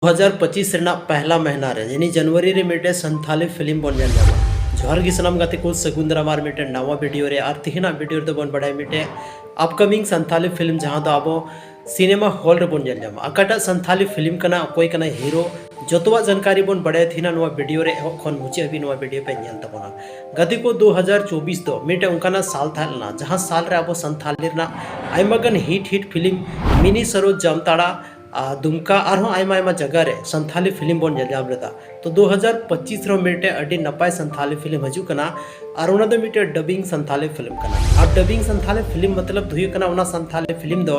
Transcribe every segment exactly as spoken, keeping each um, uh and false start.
ᱫᱩ ᱦᱟᱡᱟᱨ ᱯᱚᱸᱪᱤᱥ ᱨᱮᱱᱟᱜ ᱯᱮᱦᱞᱟ ᱢᱟᱹᱦᱱᱟᱹ ᱨᱮ ᱡᱟᱹᱱᱤᱡ ᱡᱟᱱᱩᱣᱟᱨᱤ ᱨᱮ ᱢᱤᱫᱴᱮᱡ ᱥᱟᱱᱛᱷᱟᱞᱤ ᱯᱷᱤᱞᱢ ᱵᱚᱱ ᱧᱮᱞ ᱧᱟᱢᱟ᱾ ᱡᱚᱦᱟᱨ ᱜᱮ ᱥᱟᱱᱟᱢ ᱜᱟᱛᱮ ᱠᱚ, ᱥᱟᱹᱜᱩᱱ ᱫᱟᱨᱟᱢ ᱟᱨ ᱢᱤᱫᱴᱮᱡ ᱱᱟᱣᱟ ᱵᱷᱤᱰᱤᱭᱳ ᱨᱮ᱾ ᱟᱨ ᱛᱮᱦᱮᱧᱟᱜ ᱵᱷᱤᱰᱤᱭᱳ ᱨᱮᱫᱚ ᱵᱚᱱ ᱵᱟᱲᱟᱭᱟ ᱢᱤᱫᱴᱮᱡ ᱟᱯᱠᱟᱢᱤᱝ ᱥᱟᱱᱛᱷᱟᱞᱤ ᱯᱷᱤᱞᱢ, ᱡᱟᱦᱟᱸ ᱫᱚ ᱟᱵᱚ ᱥᱤᱱᱮᱢᱟ ᱦᱚᱞ ᱨᱮᱵᱚᱱ ᱧᱮᱞ ᱧᱟᱢᱟ᱾ ᱚᱠᱟᱴᱟᱜ ᱥᱟᱱᱛᱷᱟᱞᱤ ᱯᱷᱤᱞᱢ ᱠᱟᱱᱟ, ᱚᱠᱚᱭ ᱠᱟᱱᱟᱭ ᱦᱤᱨᱳ, ᱡᱚᱛᱚᱣᱟᱜ ᱡᱟᱱᱠᱟᱨᱤ ᱵᱚᱱ ᱵᱟᱲᱟᱭᱟ ᱛᱮᱦᱮᱧᱟᱜ ᱱᱚᱣᱟ ᱵᱷᱤᱰᱤᱭᱳ ᱨᱮ᱾ ᱮᱦᱚᱵ ᱠᱷᱚᱱ ᱢᱩᱪᱟᱹᱫ ᱦᱟᱹᱵᱤᱡ ᱱᱚᱣᱟ ᱵᱷᱤᱰᱤᱭᱳ ᱯᱮ ᱧᱮᱞ ᱛᱟᱵᱚᱱᱟ᱾ ᱜᱟᱛᱮ ᱠᱚ, ᱫᱩ ᱦᱟᱡᱟᱨ ᱪᱚᱵᱵᱤᱥ ᱫᱚ ᱢᱤᱫᱴᱮᱡ ᱚᱱᱠᱟᱱᱟᱜ ᱥᱟᱞ ᱛᱟᱦᱮᱸ ᱞᱮᱱᱟ, ᱡᱟᱦᱟᱸ ᱥᱟᱞ ᱨᱮ ᱟᱵᱚ ᱥᱟᱱᱛᱷᱟᱞᱤ ᱨᱮᱱᱟᱜ ᱟᱭᱢᱟ ᱜᱟᱱ ᱦᱤᱴ ᱦᱤᱴ ᱯᱷᱤᱞᱢ, ᱢᱤᱱᱤ ᱥᱟᱨᱳᱡᱽ, ᱡᱟᱢᱛᱟᱲᱟ, ᱟᱨ ᱫᱩᱢᱠᱟ, ᱟᱨᱦᱚᱸ ᱟᱭᱢᱟ ᱟᱭᱢᱟ ᱡᱟᱭᱜᱟ ᱨᱮ ᱥᱟᱱᱛᱷᱟᱞᱤ ᱯᱷᱤᱞᱢ ᱵᱚᱱ ᱧᱮᱞ ᱧᱟᱢ ᱞᱮᱫᱟ᱾ ᱛᱚ, ᱫᱩ ᱦᱟᱡᱟᱨ ᱯᱚᱸᱪᱤᱥ ᱨᱮᱦᱚᱸ ᱢᱤᱫᱴᱮᱡ ᱟᱹᱰᱤ ᱱᱟᱯᱟᱭ ᱥᱟᱱᱛᱷᱟᱞᱤ ᱯᱷᱤᱞᱢ ᱦᱤᱡᱩᱜ ᱠᱟᱱᱟ, ᱟᱨ ᱚᱱᱟ ᱫᱚ ᱢᱤᱫᱴᱮᱡ ᱰᱟᱵᱤᱝ ᱥᱟᱱᱛᱷᱟᱞᱤ ᱯᱷᱤᱞᱢ ᱠᱟᱱᱟ᱾ ᱟᱨ ᱰᱟᱵᱤᱝ ᱥᱟᱱᱛᱷᱟᱞᱤ ᱯᱷᱤᱞᱢ ᱢᱚᱛᱞᱚᱵ ᱫᱚ ᱦᱩᱭᱩᱜ ᱠᱟᱱᱟ, ᱚᱱᱟ ᱥᱟᱱᱛᱷᱟᱞᱤ ᱯᱷᱤᱞᱢ ᱫᱚ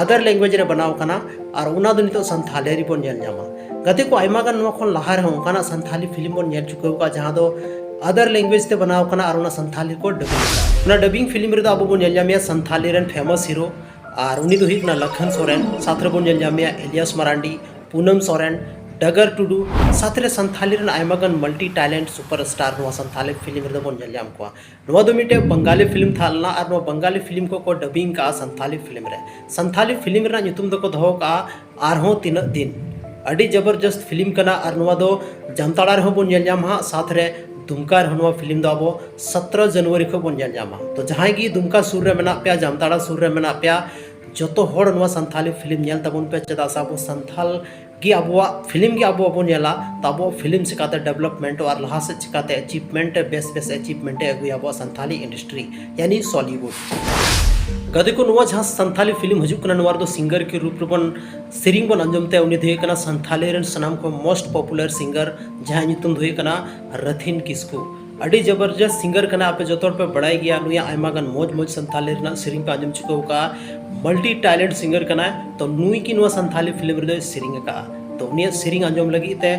ᱟᱫᱟᱨ ᱞᱮᱝᱜᱩᱭᱮᱡᱽ ᱨᱮ ᱵᱮᱱᱟᱣ ᱠᱟᱱᱟ, ᱟᱨ ᱚᱱᱟ ᱫᱚ ᱱᱤᱛᱚᱜ ᱥᱟᱱᱛᱷᱟᱞᱤ ᱨᱮᱵᱚᱱ ᱧᱮᱞ ᱧᱟᱢᱟ᱾ ᱜᱟᱛᱮ ᱠᱚ, ᱟᱭᱢᱟ ᱜᱟᱱ ᱱᱚᱣᱟ ᱠᱷᱚᱱ ᱞᱟᱦᱟ ᱨᱮᱦᱚᱸ ᱚᱱᱠᱟᱱᱟᱜ ᱥᱟᱱᱛᱷᱟᱞᱤ ᱯᱷᱤᱞᱢ ᱵᱚᱱ ᱧᱮᱞ ᱪᱩᱠᱟᱹᱣ ᱠᱟᱜᱼᱟ, ᱡᱟᱦᱟᱸ ᱫᱚ ᱟᱫᱟᱨ ᱞᱮᱝᱜᱩᱭᱮᱡᱽ ᱛᱮ ᱵᱮᱱᱟᱣ ᱠᱟᱱᱟ, ᱟᱨ ᱚᱱᱟ ᱥᱟᱱᱛᱷᱟᱞᱤ ᱠᱚ ᱰᱟᱵᱤᱝ ᱠᱟᱜᱼᱟ᱾ ᱚᱱᱟ ᱰᱟᱵᱤᱝ ᱯᱷᱤᱞᱢ ᱨᱮᱫᱚ ᱟᱵᱚ ᱵᱚᱱ ᱧᱮᱞ ᱧᱟᱢᱮᱭᱟ ᱥᱟᱱᱛᱷᱟᱞᱤ ᱨᱮᱱ ᱯᱷᱮᱢᱟᱥ ᱦᱤᱨᱳ, ᱟᱨ ᱩᱱᱤ ᱫᱚ ᱦᱩᱭᱩᱜ ᱠᱟᱱᱟ ᱞᱟᱠᱷᱟᱱ ᱥᱚᱨᱮᱱ᱾ ᱥᱟᱛᱷ ᱨᱮᱵᱚᱱ ᱧᱮᱞ ᱧᱟᱢᱮᱭᱟ ᱮᱞᱤᱭᱟᱥ ᱢᱟᱨᱟᱱᱰᱤ, ᱯᱩᱱᱟᱢ ᱥᱚᱨᱮᱱ, ᱰᱟᱜᱟᱨ ᱴᱩᱰᱩ, ᱥᱟᱛᱷ ᱨᱮ ᱥᱟᱱᱛᱷᱟᱞᱤ ᱨᱮᱱ ᱟᱭᱢᱟ ᱜᱟᱱ ᱢᱟᱞᱴᱤ ᱴᱮᱞᱮᱱᱴ ᱥᱩᱯᱟᱨ ᱥᱴᱟᱨ ᱱᱚᱣᱟ ᱥᱟᱱᱛᱷᱟᱞᱤ ᱯᱷᱤᱞᱢ ᱨᱮᱫᱚ ᱵᱚᱱ ᱧᱮᱞ ᱧᱟᱢ ᱠᱚᱣᱟ᱾ ᱱᱚᱣᱟ ᱫᱚ ᱢᱤᱫᱴᱮᱡ ᱵᱟᱝᱜᱟᱞᱤ ᱯᱷᱤᱞᱢ ᱛᱟᱦᱮᱸ ᱞᱮᱱᱟ, ᱟᱨ ᱱᱚᱣᱟ ᱵᱟᱝᱜᱟᱞᱤ ᱯᱷᱤᱞᱢ ᱠᱚ ᱠᱚ ᱰᱟᱵᱤᱝ ᱠᱟᱜᱼᱟ ᱥᱟᱱᱛᱷᱟᱞᱤ ᱯᱷᱤᱞᱢ ᱨᱮ᱾ ᱥᱟᱱᱛᱷᱟᱞᱤ ᱯᱷᱤᱞᱢ ᱨᱮᱱᱟᱜ ᱧᱩᱛᱩᱢ ᱫᱚᱠᱚ ᱫᱚᱦᱚ ᱠᱟᱜᱼᱟ ᱟᱨᱦᱚᱸ ᱛᱤᱱᱟᱹᱜ ᱫᱤᱱ᱾ ᱟᱹᱰᱤ ᱡᱚᱵᱚᱨᱡᱚᱥᱛ ᱯᱷᱤᱞᱢ ᱠᱟᱱᱟ, ᱟᱨ ᱱᱚᱣᱟ ᱫᱚ ᱡᱟᱢᱛᱟᱲᱟ ᱨᱮᱦᱚᱸ ᱵᱚᱱ ᱧᱮᱞ ᱧᱟᱢᱟ ᱦᱟᱸᱜ, ᱥᱟᱛᱷ ᱨᱮ ᱫᱩᱢᱠᱟ ᱨᱮᱦᱚᱸ ᱱᱚᱣᱟ ᱯᱷᱤᱞᱢ ᱫᱚ ᱟᱵᱚ ᱥᱚᱛᱨᱚ ᱡᱟᱱᱩᱣᱟᱨᱤ ᱠᱷᱚᱱ ᱵᱚᱱ ᱧᱮᱞ ᱧᱟᱢᱟ᱾ ᱛᱚ, ᱡᱟᱦᱟᱸᱭ ᱜᱮ ᱫᱩᱢᱠᱟ ᱥᱩᱨ ᱨᱮ ᱢᱮᱱᱟᱜ ᱯᱮᱭᱟ, ᱡᱟᱢᱛᱟᱲᱟ ᱥᱩᱨ ᱨᱮ ᱢᱮᱱᱟᱜ ᱯᱮᱭᱟ, ᱡᱚᱛᱚ ᱦᱚᱲ ᱱᱚᱣᱟ ᱥᱟᱱᱛᱷᱟᱞᱤ ᱯᱷᱤᱞᱢ ᱧᱮᱞ ᱛᱟᱵᱚᱱ ᱯᱮ, ᱪᱮᱫᱟᱜ ᱥᱮ ᱟᱵᱚ ᱥᱟᱱᱛᱷᱟᱞ ᱜᱮ ᱟᱵᱚᱣᱟᱜ ᱯᱷᱤᱞᱢ ᱜᱮ ᱟᱵᱚ ᱵᱚᱱ ᱧᱮᱞᱟ, ᱛᱚ ᱟᱵᱚᱣᱟᱜ ᱯᱷᱤᱞᱢ ᱪᱤᱠᱟᱛᱮ ᱰᱮᱵᱷᱞᱚᱯᱢᱮᱱᱴᱚᱜᱼᱟ ᱟᱨ ᱞᱟᱦᱟ ᱥᱮᱫ ᱪᱤᱠᱟᱛᱮ ᱮᱪᱤᱵᱷᱢᱮᱱᱴ, ᱵᱮᱥ ᱵᱮᱥ ᱮᱪᱤᱵᱷᱢᱮᱱᱴ ᱮ ᱟᱹᱜᱩᱭᱟ ᱟᱵᱚᱣᱟᱜ ᱥᱟᱱᱛᱷᱟᱞᱤ ᱤᱱᱰᱟᱥᱴᱨᱤ, ᱭᱟᱱᱤ ᱥᱚᱞᱤᱣᱩᱰ᱾ ᱜᱟᱛᱮ ᱠᱚ, ᱱᱚᱣᱟ ᱡᱟᱦᱟᱸ ᱥᱟᱱᱛᱷᱟᱞᱤ ᱯᱷᱤᱞᱢ ᱦᱤᱡᱩᱜ ᱠᱟᱱᱟ, ᱱᱚᱣᱟ ᱨᱮᱫᱚ ᱥᱤᱝᱜᱟᱨ ᱠᱤ ᱨᱩᱯ ᱨᱮᱵᱚᱱ ᱥᱮᱨᱮᱧ ᱵᱚᱱ ᱟᱸᱡᱚᱢ ᱛᱟᱭᱟ᱾ ᱩᱱᱤ ᱫᱚ ᱦᱩᱭᱩᱜ ᱠᱟᱱᱟ ᱥᱟᱱᱛᱷᱟᱞᱤ ᱨᱮᱱ ᱥᱟᱱᱟᱢ ᱠᱷᱚᱱ ᱢᱳᱥᱴ ᱯᱚᱯᱩᱞᱟᱨ ᱥᱤᱝᱜᱟᱨ, ᱡᱟᱦᱟᱸᱭ ᱧᱩᱛᱩᱢ ᱫᱚ ᱦᱩᱭᱩᱜ ᱠᱟᱱᱟ ᱨᱟᱹᱛᱷᱤᱱ ᱠᱤᱥᱠᱩ᱾ ᱟᱹᱰᱤ ᱡᱚᱵᱚᱨᱡᱚᱥ ᱥᱤᱝᱜᱟᱨ ᱠᱟᱱᱟᱭ, ᱟᱯᱮ ᱡᱚᱛᱚ ᱦᱚᱲ ᱯᱮ ᱵᱟᱲᱟᱭ ᱜᱮᱭᱟ᱾ ᱱᱩᱭᱟᱜ ᱟᱭᱢᱟ ᱜᱟᱱ ᱢᱚᱡᱽ ᱢᱚᱡᱽ ᱥᱟᱱᱛᱷᱟᱞᱤ ᱨᱮᱱᱟᱜ ᱥᱮᱨᱮᱧ ᱯᱮ ᱟᱸᱡᱚᱢ ᱪᱩᱠᱟᱹᱣ ᱠᱟᱜᱼᱟ᱾ ᱢᱟᱞᱴᱤ ᱴᱮᱞᱮᱱᱴ ᱥᱤᱝᱜᱟᱨ ᱠᱟᱱᱟᱭ᱾ ᱛᱚ, ᱱᱩᱭ ᱜᱮ ᱱᱚᱣᱟ ᱥᱟᱱᱛᱷᱟᱞᱤ ᱯᱷᱤᱞᱢ ᱨᱮᱫᱚᱭ ᱥᱮᱨᱮᱧ ᱟᱠᱟᱫᱼᱟ᱾ ᱛᱚ, ᱩᱱᱤᱭᱟᱜ ᱥᱮᱨᱮᱧ ᱟᱸᱡᱚᱢ ᱞᱟᱹᱜᱤᱫ ᱛᱮ,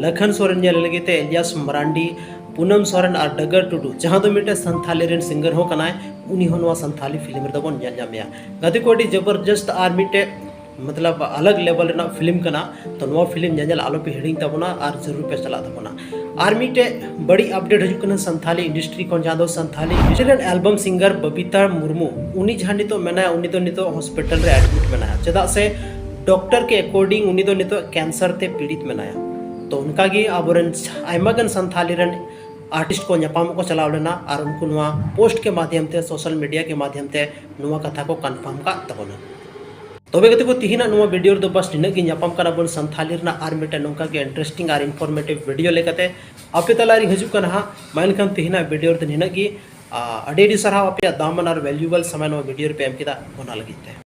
ᱞᱟᱠᱷᱟᱱ ᱥᱚᱨᱮᱱ ᱧᱮᱞ ᱞᱟᱹᱜᱤᱫ ᱛᱮ, ᱮᱞᱤᱭᱟᱥ ᱢᱟᱨᱟᱱᱰᱤ, ᱯᱩᱱᱟᱢ ᱥᱚᱨᱮᱱ ᱟᱨ ᱰᱟᱜᱟᱨ ᱴᱩᱰᱩ, ᱡᱟᱦᱟᱸ ᱫᱚ ᱢᱤᱫᱴᱮᱱ ᱥᱟᱱᱛᱷᱟᱞᱤ ᱨᱮᱱ ᱥᱤᱝᱜᱟᱨ ᱦᱚᱸ ᱠᱟᱱᱟᱭ, ᱩᱱᱤ ᱦᱚᱸ ᱱᱚᱣᱟ ᱥᱟᱱᱛᱷᱟᱞᱤ ᱯᱷᱤᱞᱢ ᱨᱮᱫᱚ ᱵᱚᱱ ᱧᱮᱞ ᱧᱟᱢᱮᱭᱟ᱾ ᱜᱟᱛᱮ ᱠᱚ, ᱟᱹᱰᱤ ᱡᱚᱵᱚᱨᱡᱚᱥᱛ ᱟᱨ ᱢᱤᱫᱴᱮᱡ ᱢᱚᱛᱞᱚᱵ ᱟᱞᱟᱜᱽ ᱞᱮᱵᱮᱞ ᱨᱮᱱᱟᱜ ᱯᱷᱤᱞᱢ ᱠᱟᱱᱟ᱾ ᱛᱚ, ᱱᱚᱣᱟ ᱯᱷᱤᱞᱢ ᱧᱮᱧᱮᱞ ᱟᱞᱚ ᱯᱮ ᱦᱤᱲᱤᱧ ᱛᱟᱵᱚᱱᱟ ᱟᱨ ᱡᱟᱹᱨᱩᱲ ᱯᱮ ᱪᱟᱞᱟᱜ ᱛᱟᱵᱚᱱᱟ᱾ ᱟᱨ ᱢᱤᱫᱴᱮᱡ ᱵᱟᱹᱲᱤᱡ ᱟᱯᱰᱮᱴ ᱦᱤᱡᱩᱜ ᱠᱟᱱᱟ ᱥᱟᱱᱛᱷᱟᱞᱤ ᱤᱱᱰᱟᱥᱴᱨᱤ ᱠᱷᱚᱱ, ᱡᱟᱦᱟᱸ ᱫᱚ ᱥᱟᱱᱛᱷᱟᱞᱤ ᱤᱱᱰᱟᱥᱴᱨᱤ ᱨᱮᱱ ᱮᱞᱵᱟᱢ ᱥᱤᱝᱜᱟᱨ ᱵᱚᱵᱤᱛᱟ ᱢᱩᱨᱢᱩ, ᱩᱱᱤ ᱡᱟᱦᱟᱸ ᱱᱤᱛᱚᱜ ᱢᱮᱱᱟᱭᱟ, ᱩᱱᱤ ᱫᱚ ᱱᱤᱛᱚᱜ ᱦᱚᱥᱯᱤᱴᱟᱞ ᱨᱮ ᱮᱰᱢᱤᱴ ᱢᱮᱱᱟᱭᱟ᱾ ᱪᱮᱫᱟᱜ ᱥᱮ ᱰᱚᱠᱴᱚᱨ ᱠᱮ ᱮᱠᱚᱨᱰᱤᱝ ᱩᱱᱤ ᱫᱚ ᱱᱤᱛᱚᱜ ᱠᱮᱱᱥᱟᱨ ᱛᱮ ᱯᱤᱲᱤᱛ ᱢᱮᱱᱟᱭᱟ᱾ ᱛᱚ ᱚᱱᱠᱟᱜᱮ ᱟᱵᱚᱨᱮᱱ ᱟᱭᱢᱟ ᱜᱟᱱ ᱥᱟᱱᱛᱷᱟᱞᱤ ᱨᱮᱱ ᱟᱨᱴᱤᱥᱴ ᱠᱚ ᱧᱟᱯᱟᱢᱚᱜ ᱠᱚ ᱪᱟᱞᱟᱣ ᱞᱮᱱᱟ ᱟᱨ ᱩᱱᱠᱩ ᱱᱚᱣᱟ ᱯᱳᱥᱴ ᱠᱮ ᱢᱟᱫᱷᱭᱚᱢ ᱛᱮ, ᱥᱳᱥᱟᱞ ᱢᱤᱰᱤᱭᱟ ᱠᱮ ᱢᱟᱫᱷᱭᱚᱢ ᱛᱮ ᱱᱚᱣᱟ ᱠᱟᱛᱷᱟ ᱠᱚ ᱠᱚᱱᱯᱷᱟᱨᱢ ᱠᱟᱜ ᱛᱟᱵᱚᱱᱟ᱾ ᱛᱚᱵᱮ ᱜᱟᱛᱮ ᱠᱚ, ᱛᱤᱦᱤᱧᱟᱜ ᱱᱚᱣᱟ ᱵᱷᱤᱰᱤᱭᱳ ᱨᱮᱫᱚ ᱵᱟᱥ ᱱᱤᱱᱟᱹᱜ ᱜᱮ᱾ ᱧᱟᱯᱟᱢ ᱠᱟᱱᱟ ᱵᱚᱱ ᱥᱟᱱᱛᱷᱟᱞᱤ ᱨᱮᱱᱟᱜ ᱟᱨ ᱢᱤᱫᱴᱮᱱ ᱱᱚᱝᱠᱟ ᱜᱮ ᱤᱱᱴᱟᱨᱮᱥᱴᱤᱝ ᱟᱨ ᱤᱱᱯᱷᱚᱨᱢᱮᱴᱤᱵᱷ ᱵᱷᱤᱰᱤᱭᱳ ᱞᱮᱠᱟᱛᱮ ᱟᱯᱮ ᱛᱟᱞᱟᱨᱤᱧ ᱦᱤᱡᱩᱜ ᱠᱟᱱᱟ ᱦᱟᱸᱜ᱾ ᱢᱟ ᱮᱱᱠᱷᱟᱱ ᱛᱤᱦᱤᱧᱟᱜ ᱵᱷᱤᱰᱤᱭᱳ ᱨᱮᱫᱚ ᱱᱤᱱᱟᱹᱜ ᱜᱮ᱾ ᱟᱹᱰᱤ ᱟᱹᱰᱤ ᱥᱟᱨᱦᱟᱣ ᱟᱯᱮᱭᱟᱜ ᱫᱟᱢᱟᱱ ᱟᱨ ᱵᱷᱮᱞᱩᱭᱮᱵᱚᱞ ᱥᱚᱢᱚᱭ ᱱᱚᱣᱟ ᱵᱷᱤᱰᱤᱭᱳ ᱨᱮᱯᱮ ᱮᱢ ᱠᱮᱫᱟ, ᱚᱱᱟ ᱞᱟᱹᱜᱤᱫ ᱛᱮ᱾